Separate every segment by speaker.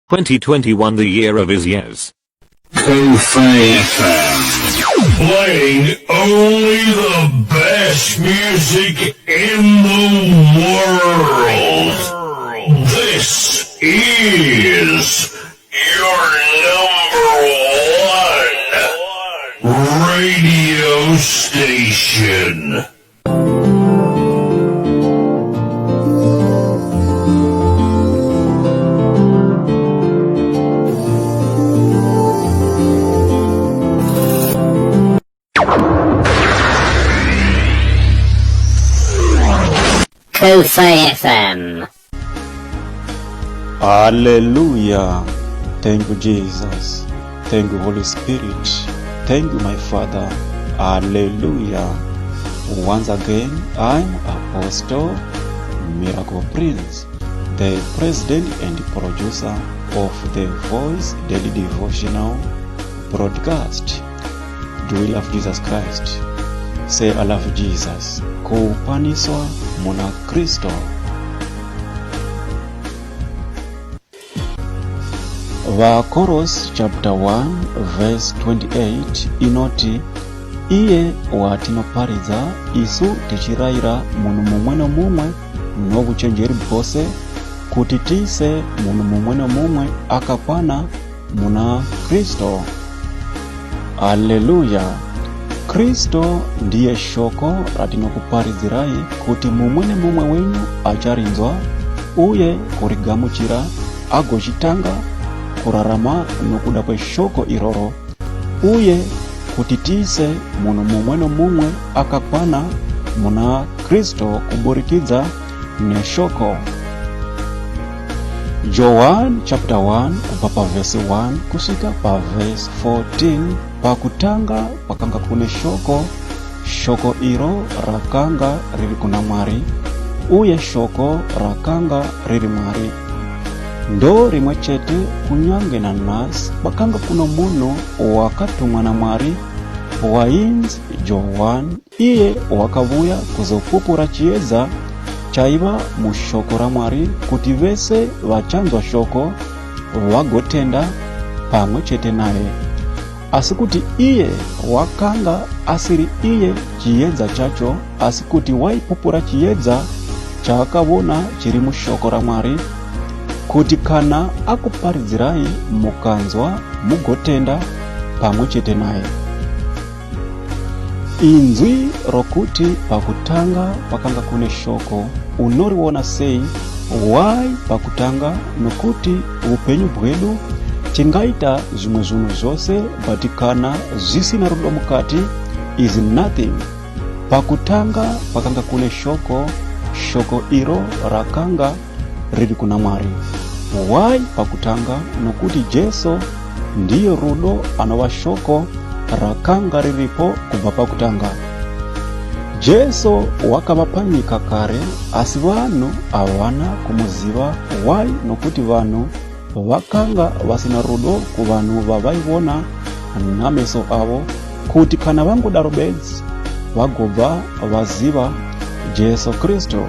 Speaker 1: 2021 the year of his yes.
Speaker 2: Ko-Fi FM, playing only the best music in the world. This is your number one radio station.
Speaker 3: Ko-Fi FM.
Speaker 4: Hallelujah. Thank you, Jesus. Thank you, Holy Spirit. Thank you, my Father. Hallelujah. Once again, I'm Apostle Miracle Prince, the president and producer of the Voice Daily Devotional broadcast. Do we love Jesus Christ? Say, I love Jesus. Kupaniswa muna Kristo. Koros chapter 1 verse 28 inoti iye watinopariza isu tichiraira munu mumweno mumwe nobuchenjeri bwose kuti tise munu mumweno mumwe akapana muna Kristo. Haleluya. Kristo ndiye shoko ratinokuparizirai kuti mumwene mumwe wenyu acharinzwa uye kurigamuchira agochitanga kurarama nokuda kweshoko iroro uye kuti tise munu mumweno mumwe akapana muna Kristo kuburikidza neshoko. John chapter 1 kubva pa verse 1 kusvika pa verse 14. Pakutanga pakanga kune shoko iro rakanga riri kuna Mwari uye shoko rakanga riri Mwari. Ndo rimwe chete kunyange na nasi pakanga kuna muno wakatumwa na Mwari wainzi John, iye wakavuya kuzopupura chiedza chaiva mushoko ra Mwari kuti vese vachanzwa shoko vagotenda pamwe chete naye. Asi kuti iye wakanga asiri iye chiedza chacho, asi kuti waipupura chiedza chaakavona chiri mushoko ra Mwari, kuti kana akuparidzirai mukanzwa mugotenda pamwe chete naye. Inzwi rokuti pakutanga pakanga kune shoko unoriona sei wai pakutanga nokuti upenyu bwedu tingaita zvimwe zvinhu zvose but kana zvisina rudo mukati is nothing. Pakutanga pakanga kune shoko iro rakanga riri kuna Mwari. Wai pakutanga nokuti Jesu ndiyo rudo anova shoko rakanga riripo kubva pakutanga. Jesu wakava panyika kare asi vanhu havana kumuziva. Wai nokuti vanhu vakanga vasina rudo kuvanhu vavaivona nameso avo, kuti kana vangodaro bedzi vagobva vaziva Jesu Kristo.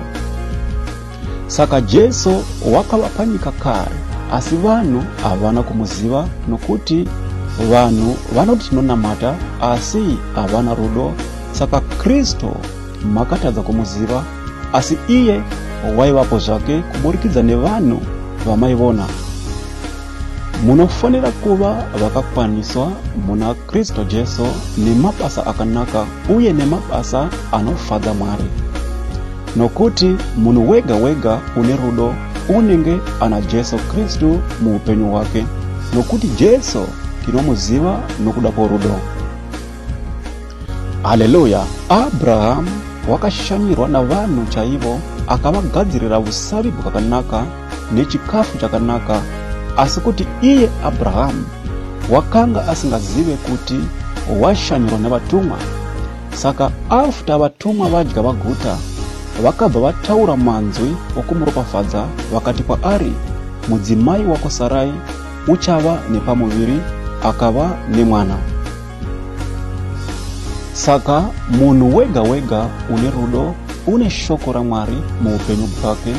Speaker 4: Saka Jesu wakava panyika kare asi vanhu havana kumuziva nokuti vanhu vanoti tinonamata asi havana rudo. Saka Kristo makatadza kumuziva asi iye waivapo zvake kuburikidza nevanhu vamaivona. Munofanira kuva vakakwaniswa muna Kristo Jesu nemabasa akanaka uye nemabasa anofadza Mwari, nokuti munhu wega wega une rudo unenge ana Jesu Kristu muupenyu wake, nokuti Jesu tinomuziva nokuda kworudo. Haleluya. Abrahamu wakashamirwa na vanhu chaivo akavagadzirira usavi bwakanaka nechikafu chakanaka, asi kuti iye Abrahamu wakanga asingazive kuti washamirwa nevatumwa. Saka after vatumwa vadya vaguta vakabva vataura manzwi okumuropafadza vakati kwaari, mudzimai wako Sarai uchava nepamuviri akava nemwana. Saka munhu wega wega une rudo une shoko ra Mwari muupenyu bwake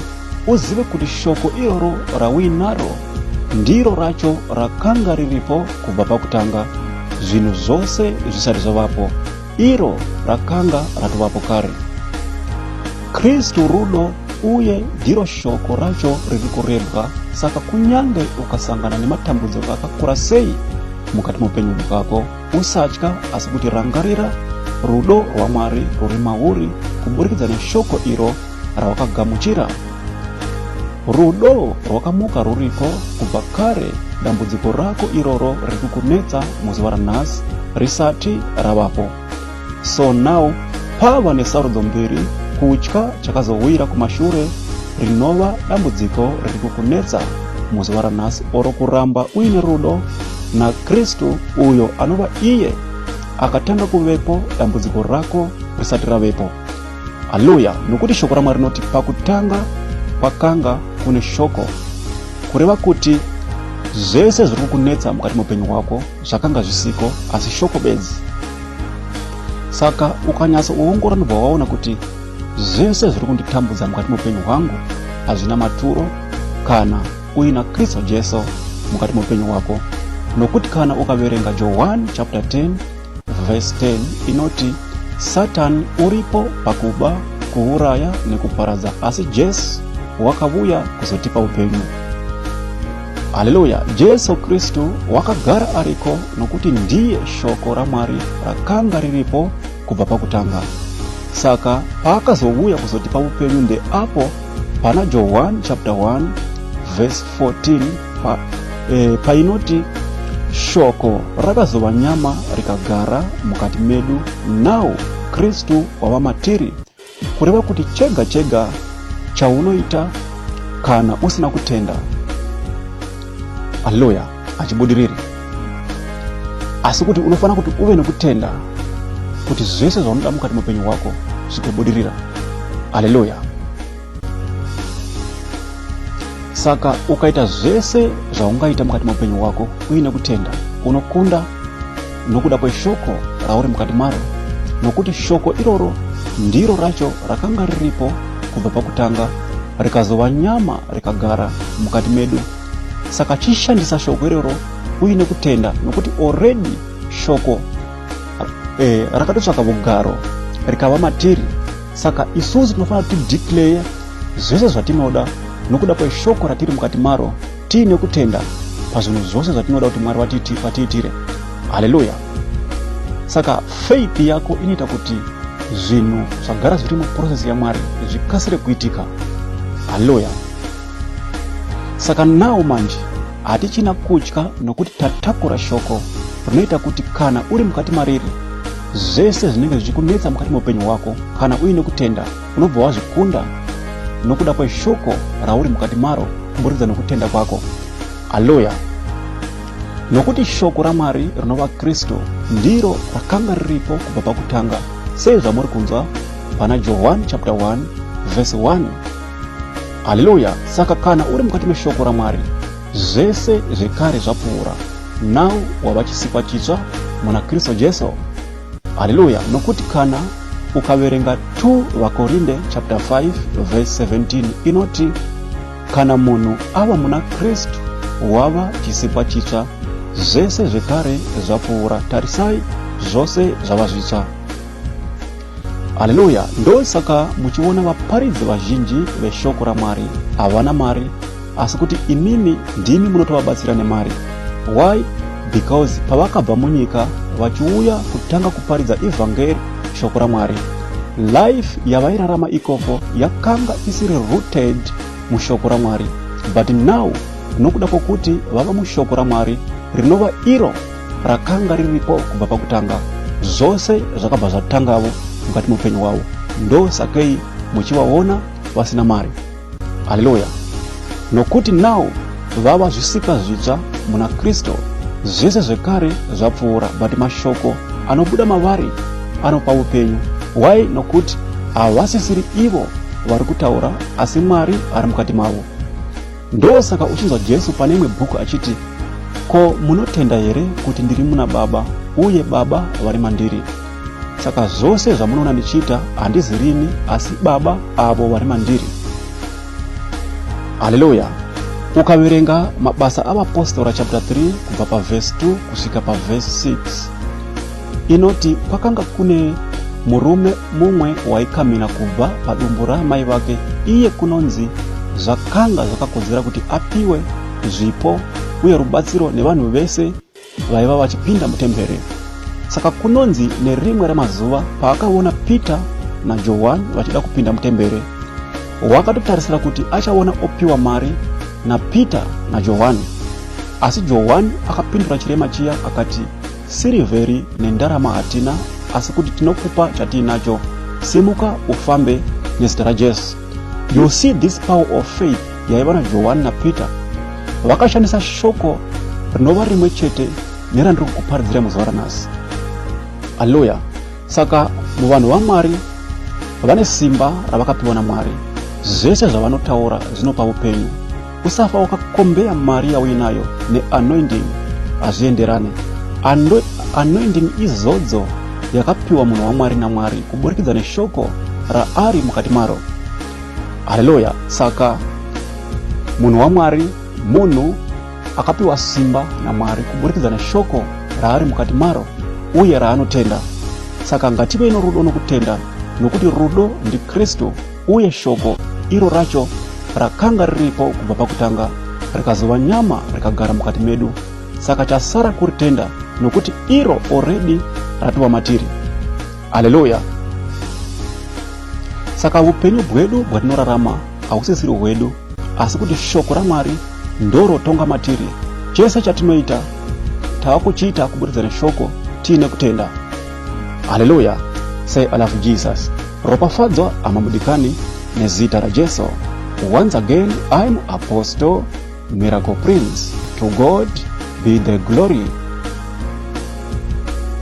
Speaker 4: uzive kuti shoko iroro rawinaro ndiro racho rakanga riripo kubva pakutanga, zvinhu zvose zvisati zvavapo, iro rakanga ratovapo kare. Kristu rudo uye ndiro shoko racho riri kurebwa. Saka kunyange ukasangana nematambudziko akakura sei mukati muupenyu hwako, usatya, asi kuti rangarira rudo rwaMwari ruri mauri kuburikidza neshoko iro rawakagamuchira. Rudo rwakamuka ruriko kubva kare. Dambudziko rako iroro riri kukunetsa muzuva ranhasi risati ravapo. So now pava nesarudzo mbiri, kutya chakazowira kumashure rinova dambudziko riri kukunetsa muzuva ranhasi, oro kuramba uine rudo naKristu uyo anova iye akatanga kuvepo dambudziko rako risati ravepo. Haleluya! Nokuti shoko raMwari rinoti pakutanga pakanga kune shoko, kureva kuti zvese zviri kukunetsa mukati muupenyu hwako zvakanga zvisiko, asi shoko bedzi. Saka ukanyatsa uongora ndobva waona kuti zvese zviri kunditambudza mukati muupenyu hwangu hazvina maturo kana uina Kristu Jesu mukati muupenyu hwako. Nokuti kana ukaverenga John chapter 10 verse 10 inoti Satani uripo pakuba, kuuraya nekuparadza, asi Jesu wakauya kuzotipa upenyu. Haleluya! Jesu Kristu wakagara ariko, nokuti ndiye shoko raMwari rakanga riripo kubva pakutanga. Saka paakazouya kuzotipa upenyu, nde apo pana John chapter 1 verse 14 painoti shoko rakazova nyama rikagara mukati medu, now Kristu wava matiri, kureva kuti chega chega chaunoita kana usina kutenda, haleluya, hachibudiriri, asi kuti unofana kuti uve nekutenda kuti zvese zvaunoda mukati muupenyu hwako zvikubudirira. Haleluya! Saka ukaita zvese zvaungaita mukati muupenyu hwako uine kutenda, unokunda nokuda kweshoko rauri mukati maro, nokuti shoko iroro ndiro racho rakanga riripo kubva pakutanga, rikazova nyama rikagara mukati medu. Saka chishandisa shoko iroro uine kutenda, nokuti already shoko rakatotsvaka vugaro rikava matiri. Saka isusu tinofana kuti declare zvese zvatinoda nokuda kweshoko ratiri mukati maro, tiine kutenda pazvinhu zvose zvatinoda kuti Mwari vatiitire. Haleluya! Saka faith yako inoita kuti zvinhu zvagara zviri muprocess yaMwari zvikasire kuitika. Haleluya! Saka nawo manje hatichina kutya, nokuti tatakura shoko rinoita kuti kana uri mukati mariri, zvese zvinenge zvichikunetsa mukati muupenyu hwako, kana uine kutenda unobva wazvikunda nokuda kweshoko rauri mukati maro kuburikidza nokutenda kwako. Haleluya! Nokuti shoko raMwari rinova Kristu ndiro rakanga riripo kubva pakutanga, sei zvamuri kunzwa pana John chapter 1 verse 1. Haleluya! Saka kana uri mukati meshoko raMwari, zvese zvekare zvapfuura, now wava chisikwa chitsva muna Kristu Jesu. Haleluya! Nokuti kana ukaverenga 2 Vakorinde chapter 5 verse 17 inoti kana munhu ava muna Kristu wava chisikwa chitsva, zvese zvekare zvapfuura, tarisai zvose zvava zvitsva. Haleluya! Ndosaka muchiona vaparidzi vazhinji veshoko raMwari havana mari, asi kuti imimi ndimi munotovabatsira nemari. Why? Because pavakabva munyika vachiuya kutanga kuparidza evhangeri, shoko raMwari, life yavairarama ikoko yakanga isiri rooted mushoko raMwari, but now nokuda kwokuti vava mushoko raMwari rinova iro rakanga riripo kubva pakutanga, zvose zvakabva zvatangavo mukati muupenyu hwavo, ndo sakei muchivaona vasina mari. Haleluya! Nokuti now vava zvisikwa zvitsva muna Kristu, zvese zvekare zvapfuura, but mashoko anobuda mavari anopa upenyu. Why? Nokuti havasisiri ivo vari kutaura, asi Mwari ari mukati mavo. Ndosaka uchinzwa Jesu pane imwe bhuku achiti, ko munotenda here kuti ndiri muna Baba uye Baba vari mandiri? Saka zvose zvamunoona ndichiita handizi rini, asi Baba avo vari mandiri. Haleluya! Ukawerenga mabasa abapostora chapter 3 kubva pa verse 2 kusvika pa verse 6 inoti kwakanga kune murume mumwe waikamina kubva padumbu ramai vake, iye kunonzi zvakanga zvakakodzera kuti apiwe zvipo uye rubatsiro nevanhu vese vaiva vachipinda mutembere. Saka kunonzi nerimwe ramazuva paakaona Peter na John vachida kupinda mutembere, wakatotarisira kuti achaona opiwa mari na Peter na John. Asi John akapindura chirema chiya akati, sirivheri nendarama hatina, asi kuti tinokupa chatinacho, simuka ufambe nezita raJesu. You see this power of faith yaiva na John na Peter. Vakashandisa shoko rinova rimwe chete nerandiri kukuparidzira muzuva ranhasi. Haleluya. Saka muvanhu vaMwari vane simba ravakapiwa naMwari. Zvese zvavanotaura zvinopa upenyu. Usafa wakakombeya mari yauinayo neanointing hazvienderane. Anointing izodzo yakapiwa munhu waMwari naMwari kuburikidza neshoko raari mukati maro. Haleluya. Saka munhu waMwari munhu akapiwa simba naMwari kuburikidza neshoko raari mukati maro uye raanotenda. Saka ngative norudo nokutenda, nokuti rudo ndi Kristu uye shoko iro racho rakanga riripo kubva pakutanga rikazova nyama rikagara mukati medu. Saka chasara kuritenda nokuti iro already ratiwa matiri. Haleluya. Saka upenyu bwedu bwatinorarama hausisiri hwedu, asi kuti shoko raMwari ndoro tonga matiri. Chese chatinoita tavakuchiita kubudikidza neshoko tiine kutenda. Haleluya. Say I love Jesus. Ropafadzwa amamudikani nezita raJesu. Once again, I'm Apostle Miracle Prince. To God be the glory.